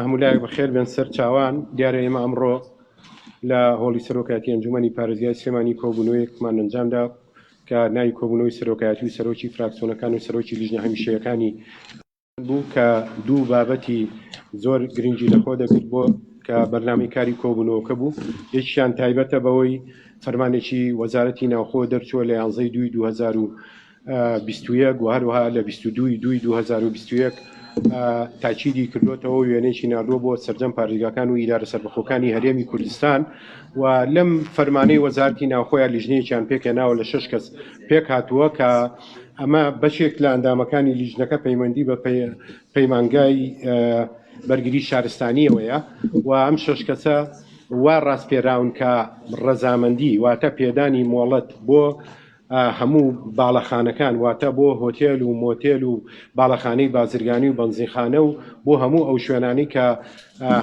هەموو لایەک بەخێر بێن سەر چاوان. دیارە ئێمە ئەمڕۆ لە هۆڵی سەرۆکایەتی ئەنجومەنی پارێزگای سلێمانی کۆبوونەوەیەکمان ئەنجامدا کە ناوی کۆبوونەوەی سەرۆکایەتی و سەرۆکی فراکسیۆنەکان و سەرۆکی لیژنە هەمیشەیەکانی بوو کە دوو بابەتی زۆر گرنگی لەخۆ دەگرت بۆ کە بەرنامەی کاری کۆبوونەوەکە بوو یەکیان تایبەتە بەوەی فەرمانێکی وەزارەتی ناوخۆ دەرچووە لە یانزەی دووی 2021 و هەروەها لە 22 دووی 2021 تاکیدی کردوێتەوە وێنەیەکی ناردووە بۆ سەرجەم پارێزگاکان و ئیدارە سەربەخۆکانی هەرێمی کوردستان و لەم فەرمانەی وەزارتی ناوخۆیان لیژنەیەکیان پێکهێناوە لە شش کەس پێک هاتووە کە ئەمە بەشێک لە ئەندامەکانی لیژنەکە پەیوەندی بە پەیمانگای بەرگری شارستانیەوەیە و ئەم شش کەسە وا ڕاسپێراون کە ڕەزامەندی واتە پێدانی مۆڵەت بۆ هەموو باڵەخانەکان واتە بۆ هۆتێل و مۆتێل و باڵەخانەی بازرگانی و بەنزینخانە و بۆ هەموو ئەو شوێنانەی کە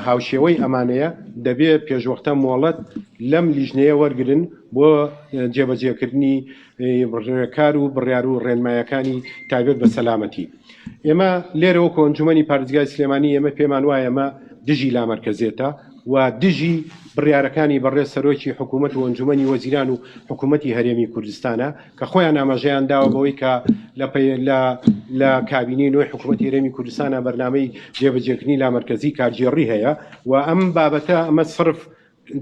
هاوشێوەی ئەمانەیە دەبێ پێشوەختە مۆڵەت لەم لیژنەیە وەرگن بۆ جێبەجێکردنی ڕێکار و بڕیار و ڕێنمایەکانی تایبەت بە سەلامەتی. ئێمە لێرە وەکو ئەنجومەنی پارێزگای سلێمانی ئێمە پێمان وایە ئەمە دژی لامەرکەزێتە و دژی بڕیارەکانی بەڕێز سەرۆکی حکوومەت و ئەنجومەنی وەزیران و حکوومەتی هەرێمی کوردستانە کە خۆیان ئاماژەیان داوە بەوەی کە لە لە لە کابینەی نوێی حکوومەتی هەرێمی کوردستانە بەرنامەی جێبەجێکردنی لامەرکەزی کارگێڕی هەیە و ئەم بابەتە ئەمە سرف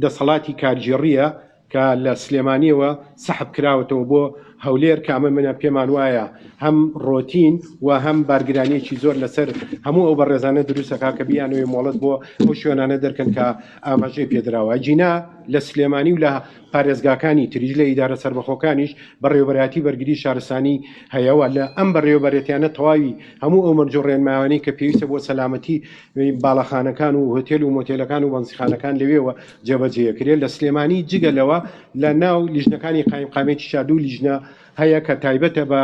دەسەڵاتی کارگێڕییە کە لە سلێمانییەوە سەحب کراوەتەوە بۆ هەولێر کە ئەمە منە پێمان وایە هەم ڕۆتین و هەم بارگرانیەکی زۆر لەسەر هەموو ئەو بەڕێزانە دروستەکە کە بیانەوێ مۆڵەت بۆ ئەو شوێنانە دەرکەن کە ئاماژەی پێدراوە جینا لە سلێمانی و لە پارێزگاکانی تریش لە ئیدارە سەربەخۆکانیش بەڕێوەبەرایەتی بەرگری شارستانی هەیە و لە ئەم بەڕێوەبەرێتیانە تەواوی هەموو ئەو مەرج و ڕێنمایانەی کە پێویستە بۆ سەلامەتی باڵەخانەکان و هۆتێل و مۆتێلەکان و بەنزیخانەکان لەوێوە جێبەجێکرێت لە سلێمانی جگە لەوە لە ناو لیژنەکانی قایمقامیەتی شار دوو لیژنە هەیە کە تایبەتە بە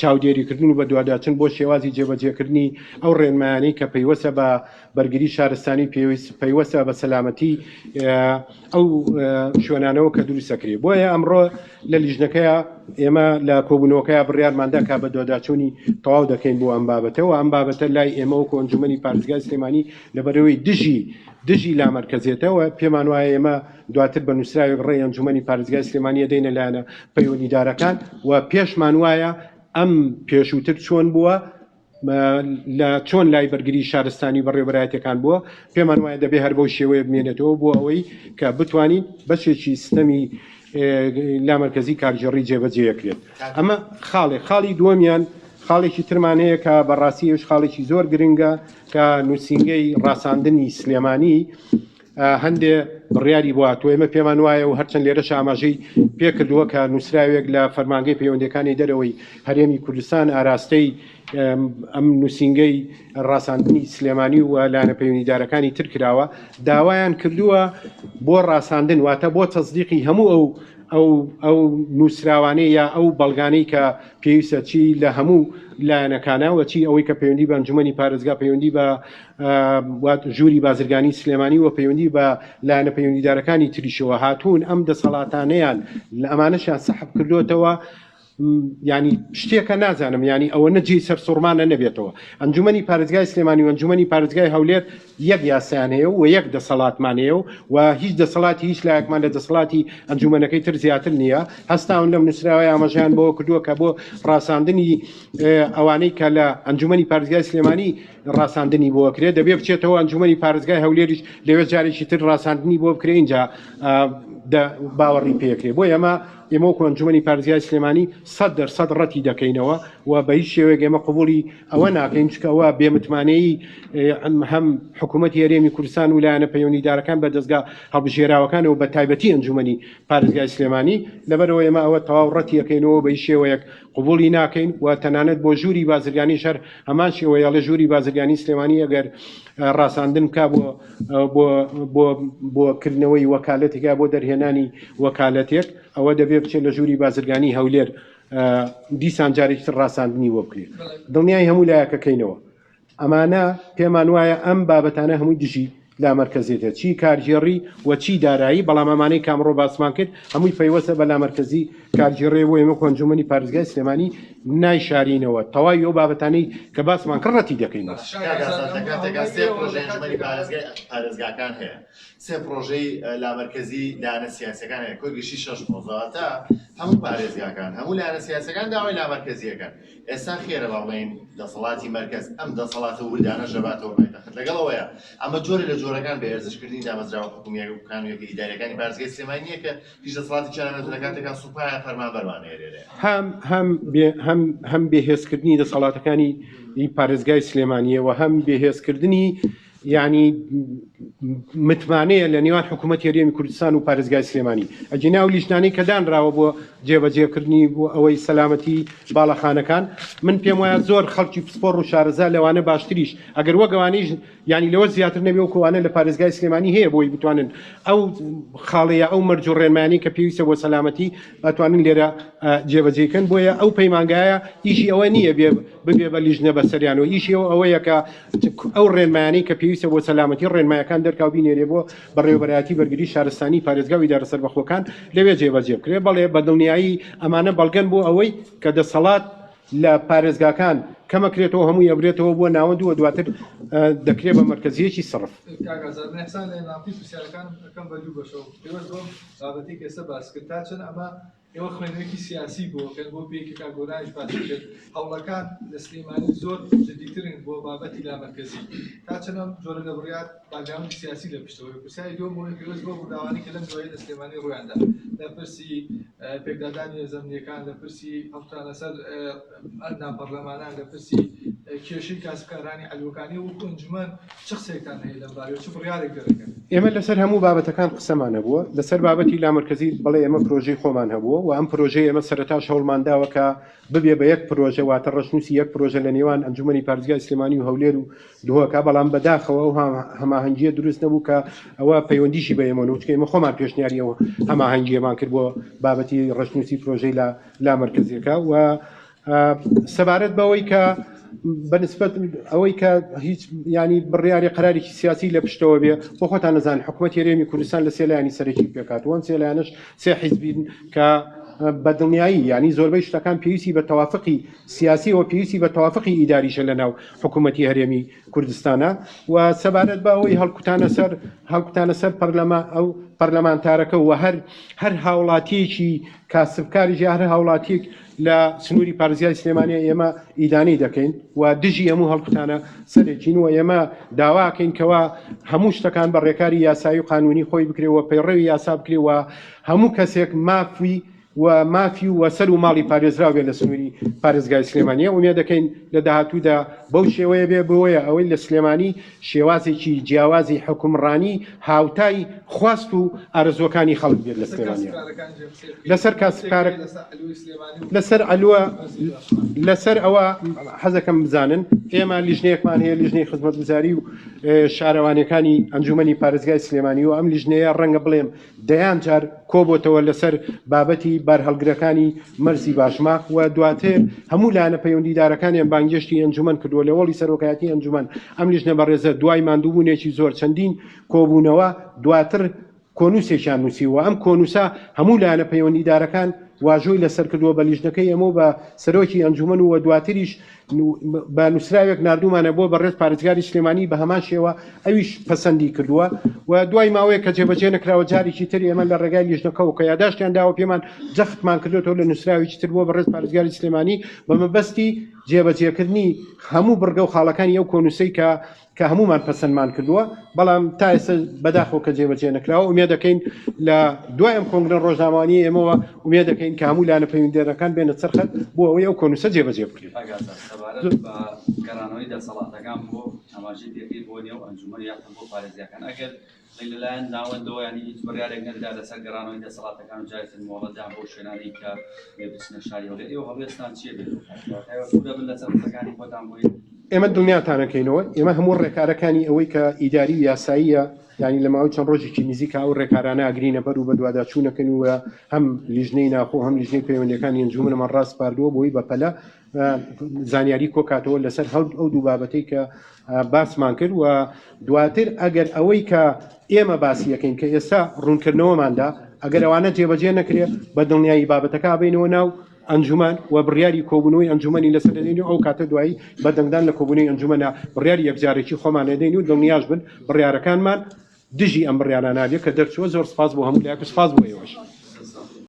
چاودێریکردن و بەدواداچن بۆ شێوازی جێبەجێکردنی ئەو ڕێنمایانەی کە پەیوەستە بە بەرگری شارستانی پێویست پەیوەستە بە سەلامەتی ئەو شوێنانەوە کە دروستەکرێت بۆیە ئەمڕۆ لە لیژنەکەیە ئێمە لە کۆبوونەوەکەی بڕیارماندا کە بە دۆداچوونی تەواو دەکەین بۆ ئەم بابەتەوە ئەم بابەتە لای ئێمە وەکو ئەنجومەنی پارێزگای سلێمانی لەبەرەوەی دژی دژی لامەرکەزێتەوە پێمان وایە ئێمە دواتر بە نووسراوێک ڕێی ئەنجومەنی پارێزگای سلێمانیە دەینە لایەنە پەیوەندیدارەکان و پێشمان وایە ئەم پێشووتر چۆن بووە لە چۆن لای بەرگری شارستانی بەڕێوەبەرایەتیەکان بووە پێمان وایە دەبێ هەر بەو شێوەیە بمێنێتەوە بۆ ئەوەی کە بتوانین بەشێکی ستەمی لامەرکەزی کارگێڕی جێبەجێکرێت ئەمە خاڵێ خاڵی دووەمیان خاڵێکی ترمان هەیە کە بەڕاستی ئەوش خاڵێکی زۆر گرنگە کە نووسینگەی ڕاساندنی سلێمانی هەندێ بڕیاری بۆ هاتووە ئێمە پێمان وایە و هەرچەند لێرەش ئاماژەی پێکردووە کە نووسراوێک لە فەرمانگەی پەیوەندیەکانی دەرەوەی هەرێمی کوردستان ئاراستەی ئەم نووسینگەی ڕاساندنی سلێمانی و لایەنە پەیوەندیدارەکانی تر کراوە داوایان کردووە بۆ ڕاساندن واتە بۆ تەسدیقی هەموو ئەو ئەو ئەو نووسراوانەی یا ئەو بەڵگانەی کە پێویستە چی لە هەموو لایەنەکانە و چی ئەوەی کە پەیوەندی بە ئەنجومەنی پارێزگا پەیوەندی بە ژووری بازرگانی سلێمانی و پەیوەندی بە لایەنە پەیوەندیدارەکانی تریشەوە هاتوون ئەم دەسەڵاتانەیان لە ئەمانەشیان سەحب کردوتەوە ینی شتێکە نازانم ینی ئەوە نەجی سەرسوڕمانە نەبێتەوە ئەنجومەنی پارێزگای سلێمانی و ئەنجومەنی پارێزگای هەولێر یەک یاسایان هەیە و یەک دەسەڵاتمان هەیە و هیچ دەسەڵاتی هیچ لایەکمان لە دەسەڵاتی ئەنجومەنەکەی تر زیاتر نییە هەستاون لەم نووسراوەی ئاماژەیان بەوە کردووە کە بۆ ڕاساندنی ئەوانەی کە لە ئەنجومەنی پارێزگای سلێمانی ڕاساندنی بۆ کرێت دەبێ بچێتەوە ئەنجومەنی پارێزگای هەولێریش لەوێ جارێکی تر ڕاساندنی بۆ بکرێ اینجا باوەڕی پێکرێ بۆ ئێمە ئێمە وەکو ئەنجومەنی پارێزگای سلێمانی 100% ڕەتی دەکەینەوە و بە هیچ شێوەیەک ئێمە قبوڵی ئەوە ناکەین چکە ئەوە بێمتمانەیی هەم حکوومەتی هەرێمی کوردستان و لایەنە پەیوەندیدارەکان بە دەستگا هەڵبژێراوەکان و بە تایبەتی ئەنجومەنی پارێزگای سلێمانی لەبەرەوە ئێمە ئەوە تەواو ڕەتی ئەکەینەوە بە هیچ شێوەیەک قبوڵی ناکەین و تەنانەت بۆ ژووری بازرگانیش هەر هەمان شێوەیە ئەڵێ ژووری بازرگانی سلێمانی ئەگەر ڕاساندن بکا بۆ بۆ بۆ بۆ کردنەوەی وەکالەتێک یا بۆ دەرهێنانی وەکالەتێک ئەوە دەبێ بچێت لە ژووری بازرگانی هەولێر دیسان جارێکی تر ڕاساندنی بۆ بکرێت دڵنیای هەموو لایەکەکەینەوە ئەمانە پێمان وایە ئەم بابەتانە هەمووی دژی لامەرکەزیەتە چی کارگێڕی و چی دارایی، بەڵام ئەمانەی کە ئەمڕۆ باسمان کرد هەمووی پەیوەستە بە لامەرکەزی کارگێڕیە بۆ ئێمە کۆ ئەنجومەنی پارێزگای سلێمانی. نایشارینەوە، تەواوی ئەو بابەتانەی کە باسمان کرد ڕەتی دەکەینەوە. کاک ئازاد لە کاتێکا سێ پرۆژەی ئەنجومەنی پارێزگای پارێزگاکان هەیە، سێ پرۆژەی لامەرکەزی لایەنە سیاسیەکان هەیە، کۆی گشتی شەش پرۆژە، واتە هەموو پارێزگاکان هەموو لایەنە سیاسیەکان داوای لامەرکەزیەکەن. ئێستا خێرە با بڵێین دەسەڵاتی مەرکەز ئەم دەسەڵاتە وردانەش دەباتەوە پایتەخت، لەگەڵ ئەوەیە ئەمە جۆرێ لە جۆرەکان بێئەرزشکردنی دامەزراوە حکومییەکان و یەکە ئیدارییەکانی پارێزگای سلێمانی نییە کە هیچ دەسەڵاتێکیان نەبێت و لە کاتێکا سوپایە فەرمانبەرمان هەیە لێرەیە. هەم هەم بێ هەم هەم بێهێزکردنی دەسەڵاتەکانی پارێزگای سلێمانییە و هەم بێهێزکردنی یانی متمانەیە لە نێوان حکوومەتی هەرێمی کوردستان و پارێزگای سلێمانی ئەگینا ئەو لیژنانەی کە دانراوە بۆ جێبەجێکردنی بۆ ئەوەی سەلامەتی باڵەخانەکان من پێم وایە زۆر خەڵکی پسپۆڕ و شارەزا لەوانە باشتریش ئەگەر وەک ئەوانەیش یانی لەوە زیاتر نەبێ وەکو ئەوانە لە پارێزگای سلێمانی هەیە بۆی بتوانن ئەو خاڵەیە ئەو مەرج و ڕێنمایانەی کە پێویستە بۆ سەلامەتی ئەتوانن لێرە جێبەجێکەن بۆیە ئەو پەیمانگایە ئیشی ئەوە نییە بێ ببێ بە لیژنە بەسەریانەوە ئیشی ئەو ئەوەیە کە ئەو ڕێنمایانەی کە پێویستە بۆ سەلامەتی ڕێنمایەکان دەرکا و بینێرێ بۆ بەڕێوەبەرایەتی بەرگری شارستانی پارێزگا و ئیدارە سەربەخۆکان لەوێ جێبەجێ بکرێ بەڵێ بە دڵنیایی ئەمانە بەڵگەن بۆ ئەوەی کە دەسەڵات لە پارێزگاکان کەمەکرێتەوە هەمووی ئەبرێتەوە بۆ ناوەند و دواتر دەکرێت بە مەرکەزیەکی سڕف. کاک ئازاد من احسان لە ناپی پرسیارەکانم ئەکەم بە دوو بەشەوە پێوەست بەم بابەتەی کە ئێستا باس کرد تا چەند ئەمە ئێوە خوێندنەوەیەکی سیاسی بۆ کەن بۆ پێی کە کاک گۆرانیش باسی کرد هەوڵەکان لە سلێمانی زۆر جدیترن بۆ بابەتی لامەرکەزی تا چەند ئەم جۆرە لە بڕیار باکگراوندی سیاسی لە پشتەوەیە پرسیاری دووەم بۆ پێوەست بەو ڕووداوانەی کە لەم دواییە لە سلێمانی ڕوویاندا لە پرسی پێکدادانی هێزە ئەمنییەکان لە پرسی هەڵکوتانە سەر ئەندام پەرلەمانان لە پرسی کێشەی کاسبکارانی عەلوەکانی وەکو ئەنجومەن چ قسەیەکتان هەیە لەم بارەیەوە چ بڕیارێک دەرەکەن؟ ئێمە لەسەر هەموو بابەتەکان قسەمان هەبووە لەسەر بابەتی لامەرکەزی بەڵێ ئێمە پرۆژەی خۆمان هەبووە و ئەم پرۆژەی ئێمە سەرەتاش هەوڵمان داوە کە ببێ بە یەک پرۆژە واتە ڕەشنووسی یەک پرۆژە لە نێوان ئەنجومەنی پارێزگای سلێمانی و هەولێر و دهۆکە بەڵام بەداخەوە ئەو هەماهەنگیە دروست نەبوو کە ئەوە پەیوەندیشی بە ئێمە نەبوو چونکە ئێمە خۆمان پێشنیاری ئەو هەماهەنگیەمان کرد بۆ بابەتی ڕەشنووسی پرۆژەی لە لامەرکەزیەکە و سەبارەت بەوەی کە بەنسبەت ئەوەی کە هیچ ینی بڕیاری قەرارێکی سیاسی لە پشتەوە بێ بۆ خۆتان نەزان حکوومەت هەرێمی کوردستان لە سێ لایەنی سەرەکی پێکهاتووە ئەم سێ لایەنەش سێ حیزبین کە بە دڵنیایی ینی زۆربەی شتەکان پێویستی بە تەوافقی سیاسی و پێویستی بە تەوافقی ئیداریشە لە ناو حکوومەتی هەرێمی کوردستانە و سەبارەت بە ئەوەی هەڵکوتانە سەر هەڵکوتانە سەر پەرلەما ئەو پەرلەمانتارەکە و هەر هەر هاوڵاتیەکی کاسبکاریش یا هەر هاوڵاتیەک لە سنووری پارێزگای سلێمانیە ئێمە ئیدانەی دەکەین و دژی هەموو هەڵکوتانە سەرێکین و ئێمە داواکەین کەوا هەموو شتەکان بە ڕێکاری یاسایی و قانونی خۆی بکرێ و پەیڕەوی یاسا بکرێ و هەموو کەسێک مافی و مافی و سەر و ماڵی پارێزراو بێت لە سنووری پارێزگای سلێمانیە ئومێد دەکەین لە داهاتوودا بەو شێوەیە بێ بۆیە ئەوەی لە سلێمانی شێوازێکی جیاوازی حوکمڕانی هاوتای خواست و ئارەزووەکانی خەڵک بێت لە سلێمانیە لەسەر کاسبکارە لەسەر عەلوە لەسەر ئەوە حەزەکەم بزانن ئێمە لیژنەیەکمان هەیە لیژنەی خزمەتگوزاری و شارەوانیەکانی ئەنجومەنی پارێزگای سلێمانی و ئەم لیژنەیە ڕەنگە بڵێم دەیان جار کۆبۆتەوە لەسەر بابەتی بارهەڵگرەکانی مەرزی باشماخ و دواتر هەموو لایەنە پەیوەندیدارەکانیان بانگێشتی ئەنجومەن کردووە لە هۆڵی سەرۆکایەتی ئەنجومەن ئەم لیژنە بەڕێزە دوای ماندووبوونێکی زۆر چەندین کۆبوونەوە دواتر کۆنووسێکیان نووسیوە ئەم کۆنووسە هەموو لایەنە پەیوەندیدارەکان واژۆی لەسەر کردووە بە لیژنەکەی ئێمە و بە سەرۆکی ئەنجومەن و دواتریش بە نووسراوێک ناردوومانە بۆ بەڕێز پارێزگاری سلێمانی بە هەمان شێوە ئەویش پەسەندی کردووە و دوای ماوەیەک کە جێبەجێ نەکراوە جارێکی تر ئێمە لە ڕێگای لیژنەکەەوە کە یاداشتیان داوە پێمان جەختمان کردوێتەوە لە نووسراوێکی تر بۆ بەڕێز پارێزگاری سلێمانی بە مەبەستی جێبەجێکردنی هەموو بڕگە و خاڵەکانی ئەو کۆنووسەی کە کە هەموومان پەسەندمان کردووە، بەڵام تا ئێستا بەداخەوە کە جێبەجێ نەکراوە، ئومێد دەکەین لە دوای ئەم کۆنگرە ڕۆژنامەوانییەی ئێمەوە ئومێد دەکەین کە هەموو لایەنە پەیوەندیدارەکان بێنە سەر خەت بۆ ئەوەی ئەو کۆنووسە جێبەجێ بکرێت. کاک ئازاد، سەبارەت بە گەڕانەوەی دەسەڵاتەکان بۆ ئاماژەی پێکەی بۆ نێو ئەنجومەن یاخود بۆ پارێزگاکان، ئەگەر بڵێین لەلایەن ناوەندەوە یانی هیچ بڕیارێک نەدرا لەسەر گەڕانەوەی دەسەڵاتەکان و جارێکی تر مۆڵەتدان بەو شوێنانەی کە بێ بچنە شاری هەولێر، ئێوە هەڵوێستتان چییە بێت لەو کاتە؟ واتە ئێوە سوور دەبن لەسەر قسەکانی خۆتان بۆی؟ ئێمە دڵنیاتان ئەکەینەوە ئێمە هەموو ڕێکارەکانی ئەوەی کە ئیداری و یاساییە یانی لە ماوەی چەند ڕۆژێکی نزیکە ئەو ڕێکارانە ئەگرینە بەر و بەدواداچوونەکەن و هەم لیژنەی ناخۆ هەم لیژنەی پەیوەندیەکانی ئەنجومەنمان ڕاسپاردووە بۆی بەپەلە زانیاری کۆکاتەوە لەسەر هەڵ ئەو دوو بابەتەی کە باسمان کرد و دواتر ئەگەر ئەوەی کە ئێمە باسی یەکەین کە ئێستا ڕوونکردنەوەماندا ئەگەر ئەوانە جێبەجێ نەکرێ بە دڵنیایی بابەتەکە بینەوە ناو ئەنجومەن و بڕیاری کۆبوونەوەی ئەنجومەنی لەسەر دەدەین و ئەو کاتە دوایی بە دەنگدان لە کۆبوونەوەی ئەنجومەنە بڕیاری یەکجارەکی خۆمان دەدەین و دڵنیاش بن بڕیارەکانمان دژی ئەم بڕیارانە بێ کە دەرچووە. زۆر سپاس بۆ هەموو لایەک و سپاس بۆ ئێوەش.